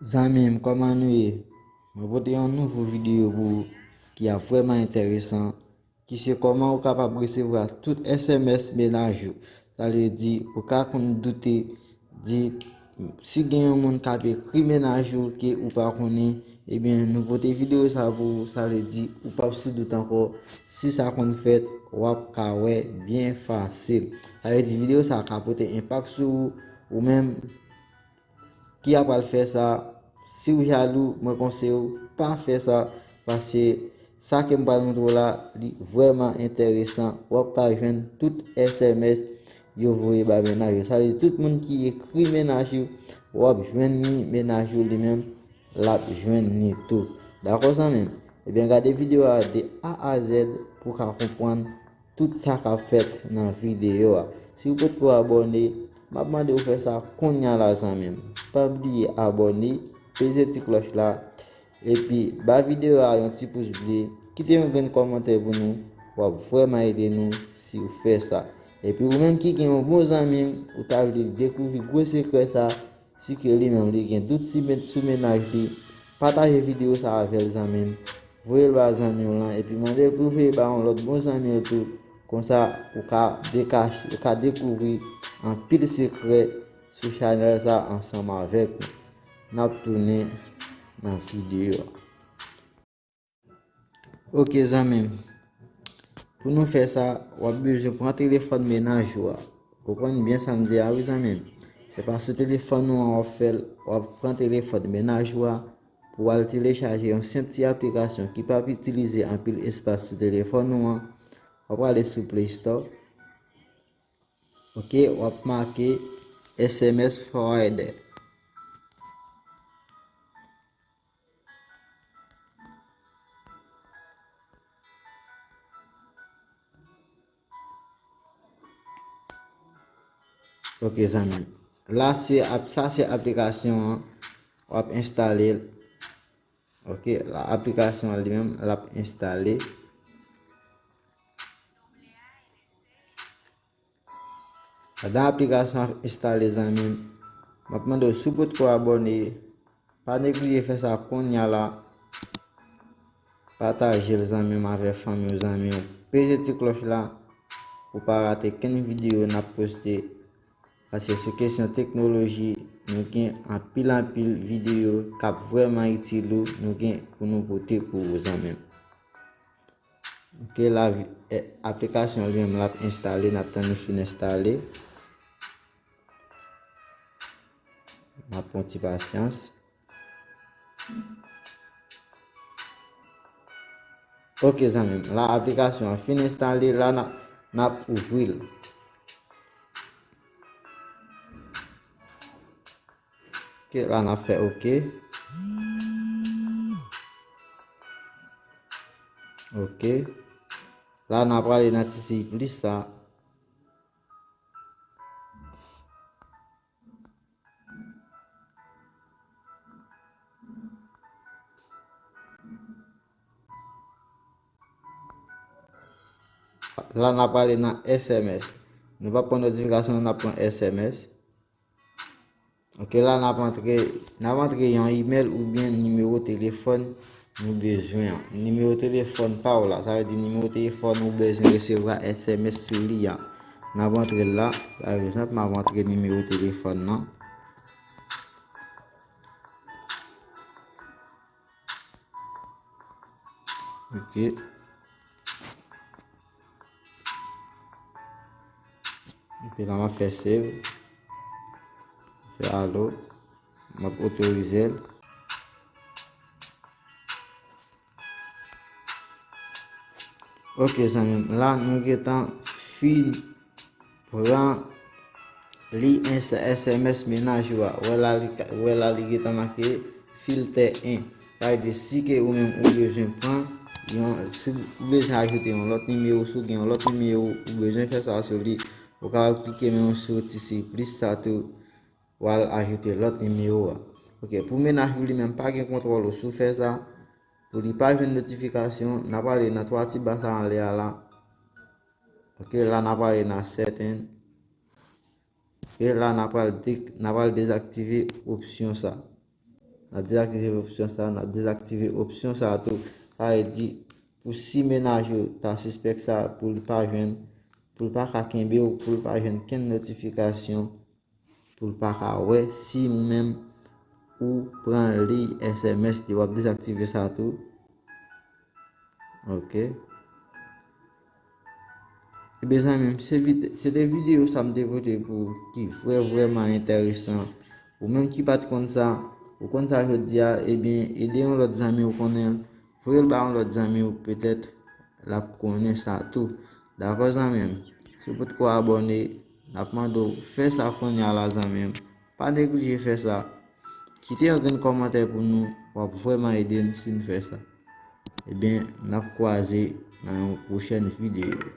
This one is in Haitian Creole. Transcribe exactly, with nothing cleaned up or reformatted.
Zanmi m, kòman nou ye? Mwen pote yon nouvo videyo pou ou ki ap vrèman enteresan, ki se kòman ou kapab resevwa tout S M S mennaj ou. Sa vle di, ou ka konn doute, di, si gen yon moun k ap ekri mennaj ou ke ou pa konnen, ebyen, nou pote videyo sa pou ou, sa vle di, ou p ap sou dout ankò. Si sa konn fèt, w ap ka wè byen fasil. Sa vle di, videyo sa ka pote enpak sou ou, ou menm, ki apral fè sa. Si w jalou, mwen konseye w pa fè sa, paske sa ke m pral montre w la, li vrèman enteresan. W ap ka jwenn tout S M S yo voye ba mennaj yo. Sa vle di tout moun ki ekri mennaj yo, w ap jwenn ni mennaj yo li menm, l ap jwenn ni tou. Dakò, zanmi m? Ebyen, gade videyo a de A a Z pou w ka konprann tout sa k ap fèt nan videyo a. Si w potko abòne, m ap mande w fè sa kounye a la, zanmi m. Pa bliye abòne, peze ti klòch la, epi ba videyo a yon ti pous ble, kite yon grenn kòmantè pou nou, w ap vrèman ede nou si w fè sa. Epi ou menm ki gen yon bon zanmi w, ou ta vle dekouvri gwo sekrè sa, si ke li menm li gen dout si men-, sou mennaj li, pataje videyo sa avè l, zanmi m. Voye l ba zanmi w lan, epi mande l pou l voye ba yon lòt bon zanmi l tou. Konsa, ou ka dekache, ou ka dekouvri anpil sekrè sou chanèl sa ansanm avèk nou. N ap tounen nan videyo a. Ok, zanmi m. Pou nou fè sa, w ap bezwen pran telefòn mennaj ou a. Konprann byen sa m di a, wi, zanmi m. Se pa sou telefòn ou an w ap fè l, w ap pran telefòn mennaj ou a pou w al telechaje yon senp ti aplikasyon ki p ap itilize anpil espas sou telefòn ou an. W ap prale sou Play Store. Ok, w ap make S M S Forwarder. Ok, zanmi m. La, se ap-, sa se aplikasyon an. W ap enstale l. Ok, la, aplikasyon an li menm, l ap enstale. Pandan aplikasyon an ap enstale, zanmi m, m ap mande w, si w potko abòne, pa neglije fè sa kounye a la. Pataje l, zanmi m, avè fanmi w, zanmi w. Peze ti klòch la pou w pa rate kenn videyo n ap poste. Paske sou kesyon teknoloji, nou gen anpil, anpil videyo k ap vrèman itil ou, nou gen pou nou pote pou ou, zanmi m. Ok, la, vi-, eh, aplikasyon li menm l ap enstale, n ap tann li fin enstale. N ap pran ti pasyans. Ok, zanmi m, la aplikasyon an fin enstale, la n ap, n ap ouvri l. Ok, la n ap fè ok. Ok. La n ap prale nan ti siy plis sa. La n ap prale nan S M S. Nou p ap pran notifikasyon, n ap pran S M S. Ok, la n ap antre, n ap antre yon imèl oubyen nimewo telefòn nou bezwen an. Nimewo telefòn pa w la, sa vle di nimewo telefòn ou bezwen resevwa S M S sou li a. N ap antre l la, pa egzanp, m ap antre nimewo telefòn nan. Ok. Epi la, m ap fè save. Fè alo. M ap otorize l. Ok, zanmi m. La, nou gentan fin pran li S M S mennaj ou a. Wè la, li ka, wè la, li gentan make filtè en. Sa vle di, si ke ou menm ou bezwen pran yon, si ou bezwen ajoute yon lòt nimewo, si ou gen yon lòt nimewo, ou bezwen fè sa sou li, ou kapab klike menm sou ti siy plis sa tou, w al ajoute lòt nimewo a. Ok, pou mennaj ou li menm pa gen kontwòl ou, si w fè sa, pou li pa jwenn notifikasyon, n a prale nan twa ti ba sa anlè a la. Ok, la n a prale nan setting. Ok, la n a pral de-, n a pral dezaktive opsyon sa. N ap dezaktive opsyon sa, n ap dezaktive opsyon sa tou. Sa vle di, pou si mennaj ou ta sispèk sa, pou l pa jwenn, pou l pa ka kenbe w, pou l pa jwenn kenn notifikasyon, pou l pa ka wè si ou menm ou pran liy S M S li, w ap dezaktive sa tou. Ok. Ebyen zanmi m, se vid-, se te videyo sa m te pote pou ou ki vrè, vrèman enteresan. Ou menm ki pa t konn sa, ou konn sa jodi a, ebyen ede yon lòt zanmi w konnen l, voye l ba yon lòt zanmi w, petèt l ap konnen sa tou. Dakò zanmi m? Si w potko abòne, n ap mande w fè sa kounye a la zanmi m. Pa neglije fè sa. Kite yon grenn kòmantè pou nou, w ap vrèman ede n si n fè sa. Ebyen, n ap kwaze nan yon pwochèn videyo.